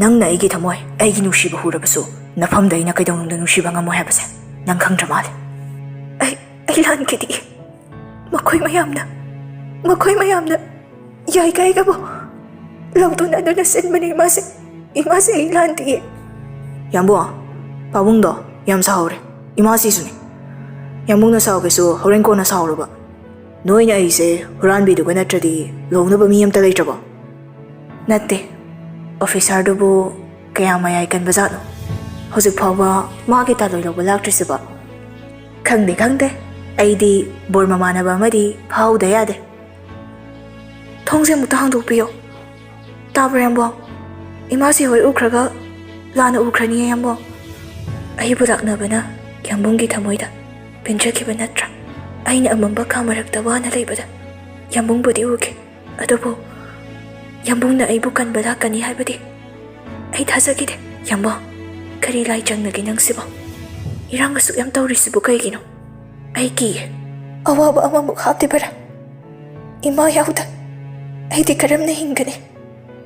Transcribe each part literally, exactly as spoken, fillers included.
ꯅꯪꯅ ꯑꯩꯒꯤ ꯊꯃꯣꯏ, ꯑꯩꯒꯤ ꯅꯨꯡꯁꯤꯕ ꯍꯨꯔꯕꯁꯨ, ꯅꯐꯝꯗ ꯑꯩꯅ ꯀꯩꯗꯧꯅꯨꯡꯗ ꯅꯨꯡꯁꯤꯕ ꯉꯝꯃꯣꯏ ꯍꯥꯏꯕꯁꯦ ꯅꯪ ꯈꯪꯗ꯭ꯔ ꯃꯥꯜꯂꯦ꯫ ꯑꯩ, ꯑꯩ ꯂꯥꯟꯈꯤꯗꯦ꯫ ꯃꯈꯣꯏ ꯃꯌꯥꯝꯅ, ꯃꯈꯣꯏ ꯃꯌꯥꯝꯅ ꯌꯥꯏꯀꯥꯏꯒꯕꯨ ꯂꯧꯗꯨꯅ ꯑꯗꯨꯅ ꯁꯤꯟꯕꯅꯤ ꯏꯃꯥꯁꯦ꯫ ꯏꯃꯥꯁꯦ ꯑꯩ ꯂꯥꯟꯗꯤꯌꯦ꯫ ꯌꯥꯝꯕꯨꯡ, ꯄꯥꯕꯨꯡꯗꯣ ꯌꯥꯝ ꯁꯥꯎꯔꯦ꯫ ꯏꯃꯥꯁꯤꯁꯨꯅꯦ꯫ ꯌꯥꯝꯕꯨꯡꯅ ꯁꯥꯎꯒꯦꯁꯨ ꯍꯣꯔꯦꯟ ꯀꯣꯟꯅ ꯁꯥꯎꯔꯨꯕ꯫ ꯅꯣꯏꯅ ꯑꯩꯁꯦ ꯍꯨꯔꯥꯟꯕꯤꯗꯨꯒ ꯅꯠꯇ꯭ꯔꯗꯤ ꯂꯧꯅꯕ ꯃꯤ ꯑꯝꯇ ꯂꯩꯇ꯭ꯔꯕꯣ? ꯅꯠꯇꯦ꯫ ꯑꯣꯐꯤꯁꯥꯔꯗꯨꯕꯨ ꯀꯌꯥ ꯃꯌꯥꯏ ꯀꯟꯕꯖꯥꯠꯅꯣ? ꯍꯧꯖꯤꯛ ꯐꯥꯎꯕ ꯃꯥꯒꯤ ꯇꯥꯂꯣꯏ ꯂꯧꯕ ꯂꯥꯛꯇ꯭ꯔꯤꯁꯤꯕꯣ? ꯈꯪꯗꯦ, ꯈꯪꯗꯦ꯫ ꯑꯩꯗꯤ ꯕꯣꯔ ꯃꯃꯥꯟꯅꯕ ꯑꯃꯗꯤ ꯐꯥꯍꯧꯗ ꯌꯥꯗꯦ꯫ ꯊꯣꯡꯁꯦ ꯑꯃꯨꯛꯇ ꯍꯥꯡꯗꯣꯛꯄꯤꯌꯣ꯫ ꯇꯥꯕ꯭ꯔꯣ, ꯌꯥꯝꯕꯣ? ꯏꯃꯥꯁꯤ ꯍꯣꯏ ꯎꯈ꯭ꯔꯒ ꯂꯥꯟꯅ ꯎꯈ꯭ꯔꯅꯤꯌꯦ, ꯌꯥꯝꯕꯣ꯫ ꯑꯩꯕꯨ ꯂꯥꯛꯅꯕꯅ ꯌꯥꯝꯕꯨꯡꯒꯤ ꯊꯃꯣꯏꯗ ꯄꯦꯟꯖꯈꯤꯕ ꯅꯠꯇ꯭ꯔꯥ? ꯑꯩꯅ ꯑꯃꯝꯕ ꯀꯥ ꯃꯔꯛꯇ ꯋꯥꯅ ꯂꯩꯕꯗ ꯌꯥꯝꯕꯨꯡꯕꯨꯗꯤ ꯎꯈꯤ꯫ ꯑꯗꯨꯕꯨ ꯌꯥꯝꯕꯨꯡꯅ ꯑꯩꯕꯨ ꯀꯟꯕ ꯂꯥꯛꯀꯅꯤ ꯍꯥꯏꯕꯗꯤ ꯑꯩ ꯊꯥꯖꯈꯤꯗꯦ꯫ ꯌꯥꯝꯕꯣ, ꯀꯔꯤ ꯂꯥꯏ ꯆꯪꯅꯒꯦ ꯅꯪꯁꯤꯕꯣ? ꯏꯔꯥꯡ ꯑꯁꯨꯛ ꯌꯥꯝ ꯇꯧꯔꯤꯁꯤꯕꯨ ꯀꯩꯒꯤꯅꯣ? ꯑꯩ ꯀꯤꯌꯦ꯫ ꯑꯋꯥꯕ ꯑꯃꯃꯨꯛ ꯍꯥꯞꯂꯤꯕꯔꯥ? ꯏꯃꯥ ꯌꯥꯎꯗ ꯑꯩꯗꯤ ꯀꯔꯝꯅ ꯍꯤꯡꯒꯅꯤ?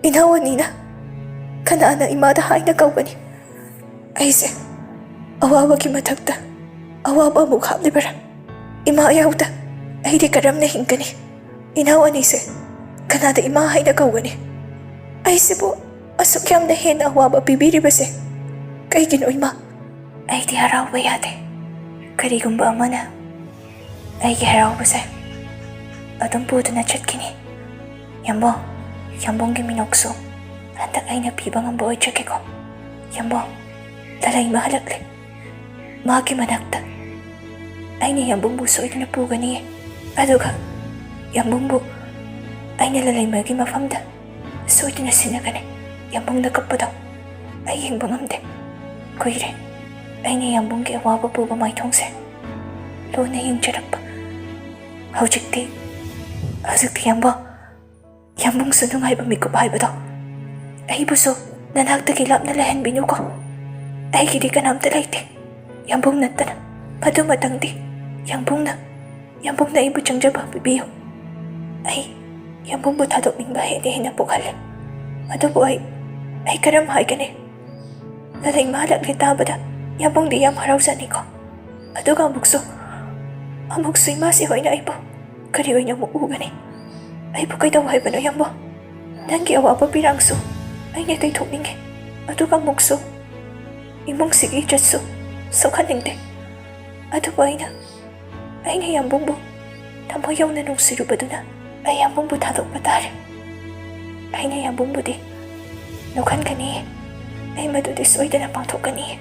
ꯏꯅꯥꯎ ꯑꯅꯤꯅ ꯀꯅꯥꯅ ꯏꯃꯥꯗ ꯍꯥꯏꯅ ꯀꯧꯒꯅꯤ? ꯑꯩꯁꯦ ꯑꯋꯥꯕꯒꯤ ꯃꯊꯛꯇ ꯑꯋꯥꯕ ꯑꯃꯨꯛ ꯍꯥꯞꯂꯤꯕꯔꯥ? ꯏꯃꯥ ꯌꯥꯎꯗ ꯑꯩꯗꯤ ꯀꯔꯝꯅ ꯍꯤꯡꯒꯅꯤ? ꯏꯅꯥꯎ ꯑꯅꯤꯁꯦ ꯀꯅꯥꯗ ꯏꯃꯥ ꯍꯥꯏꯅ ꯀꯧꯒꯅꯤ? ꯑꯩꯁꯤꯕꯨ ꯑꯁꯨꯛ ꯌꯥꯝꯅ ꯍꯦꯟꯅ ꯑꯋꯥꯕ ꯄꯤꯕꯤꯔꯤꯕꯁꯦ ꯀꯩꯒꯤꯅꯣ, ꯏꯃꯥ? ꯑꯩꯗꯤ ꯍꯔꯥꯎꯕ ꯌꯥꯗꯦ꯫ ꯀꯔꯤꯒꯨꯝꯕ ꯑꯃꯅ ꯑꯩꯒꯤ ꯍꯔꯥꯎꯕꯁꯦ ꯑꯗꯨꯝ ꯄꯨꯗꯨꯅ ꯆꯠꯈꯤꯅꯤ꯫ ꯌꯥꯝꯕꯣ, ꯌꯥꯝꯕꯨꯡꯒꯤ ꯃꯤꯅꯣꯛꯁꯨ ꯍꯟꯗꯛ ꯑꯩꯅ ꯄꯤꯕ ꯉꯝꯕ ꯑꯣꯏꯖꯒꯦꯀꯣ꯫ ꯌꯥꯝꯕꯣ, ꯂꯂꯩꯃ ꯍꯜꯂꯛꯂꯦ꯫ ꯃꯥꯒꯤ ꯃꯅꯥꯛꯇ ꯑꯩꯅ ꯌꯥꯝꯕꯨꯡꯕꯨ ꯁꯣꯏꯗꯅ ꯄꯨꯒꯅꯤ꯫ ꯑꯗꯨꯒ ꯌꯥꯝꯕꯨꯡꯕꯨ ꯑꯩꯅ ꯂꯂꯩꯃꯒꯤ ꯃꯐꯝꯗ ꯁꯣꯏꯗꯅ ꯁꯤꯟꯅꯒꯅꯤ꯫ ꯌꯥꯝꯕꯨꯡꯅ ꯀꯞꯄꯗꯣ ꯑꯩ ꯌꯦꯡꯕ ꯉꯝꯗꯦ꯫ ꯀꯨꯏꯔꯦ ꯑꯩꯅ ꯌꯥꯝꯕꯨꯡꯒꯤ ꯑꯋꯥꯕ ꯄꯨꯕ ꯃꯥꯏꯊꯣꯡꯁꯦ ꯂꯨꯅ ꯌꯦꯡꯖꯔꯛꯄ꯫ ꯍꯧꯖꯤꯛꯇꯤ, ꯍꯧꯖꯤꯛꯇꯤ ꯌꯥꯝꯕꯣ, ꯌꯥꯝꯕꯨꯡꯁꯨ ꯅꯨꯡꯉꯥꯏꯕ ꯃꯤꯀꯨꯞ ꯍꯥꯏꯕꯗꯣ꯫ ꯑꯩꯕꯨꯁꯨ ꯅꯅꯥꯛꯇꯒꯤ ꯂꯥꯞꯅ ꯂꯩꯍꯟꯕꯤꯅꯨꯀꯣ꯫ ꯑꯩꯒꯤꯗꯤ ꯀꯅꯥꯝꯇ ꯂꯩꯇꯦ꯫ ꯌꯥꯝꯕꯨꯡ ꯅꯠꯇꯅ꯫ ꯃꯗꯨꯃꯇꯪꯗꯤ ꯌꯥꯝꯕꯨꯡꯅ, ꯌꯥꯝꯕꯨꯡꯅ ꯑꯩꯕꯨ ꯆꯪꯖꯕ ꯄꯤꯕꯤꯌꯨ꯫ ꯑꯩ ꯌꯥꯝꯕꯨꯡꯕꯨ ꯊꯥꯗꯣꯛꯅꯤꯡꯕ ꯍꯦꯟꯅ ꯍꯦꯟꯅ ꯄꯣꯛꯍꯜꯂꯦ꯫ ꯑꯗꯨꯕꯨ ꯑꯩ ꯑꯩ ꯀꯔꯝ ꯍꯥꯏꯒꯅꯤ? ꯂꯂꯩꯃ ꯍꯜꯂꯛꯂꯦ ꯇꯥꯕꯗ ꯌꯥꯝꯕꯨꯡꯗꯤ ꯌꯥꯝ ꯍꯔꯥꯎꯖꯅꯤꯀꯣ꯫ ꯑꯗꯨꯒ ꯑꯃꯨꯛꯁꯨ, ꯑꯃꯨꯛꯁꯨ ꯏꯃꯥꯁꯤ ꯍꯣꯏꯅ ꯑꯩꯕꯨ ꯀꯔꯤ ꯑꯣꯏꯅ ꯑꯃꯨꯛ ꯎꯒꯅꯤ? ꯑꯩꯕꯨ ꯀꯩꯗꯧ ꯍꯥꯏꯕꯅꯣ ꯌꯥꯝꯕꯨꯡ? ꯅꯪꯒꯤ ꯑꯋꯥꯕ ꯄꯤꯔꯥꯡꯁꯨ ꯑꯩꯅ ꯇꯩꯊꯣꯛꯅꯤꯡꯉꯦ꯫ ꯑꯗꯨꯒ ꯑꯃꯨꯛꯁꯨ ꯏꯃꯨꯡꯁꯤꯒꯤ ꯏꯖꯠꯁꯨ ꯁꯣꯛꯍꯟꯅꯤꯡꯗꯦ꯫ ꯑꯗꯨꯕꯨ ꯑꯩꯅ, ꯑꯩꯅ ꯌꯥꯝꯕꯨꯡꯕꯨ ꯊꯃꯣꯏ ꯌꯧꯅ ꯅꯨꯡꯁꯤꯔꯨꯕꯗꯨꯅ ꯑꯩ ꯌꯥꯝꯕꯨꯡꯕꯨ ꯊꯥꯗꯣꯛꯄ ꯇꯥꯔꯦ꯫ ꯑꯩꯅ ꯌꯥꯝꯕꯨꯡꯕꯨꯗꯤ ꯂꯧꯈꯟꯒꯅꯤ꯫ ꯑꯩ ꯃꯗꯨꯗꯤ ꯁꯣꯏꯗꯅ ꯄꯥꯡꯊꯣꯛꯀꯅꯤ꯫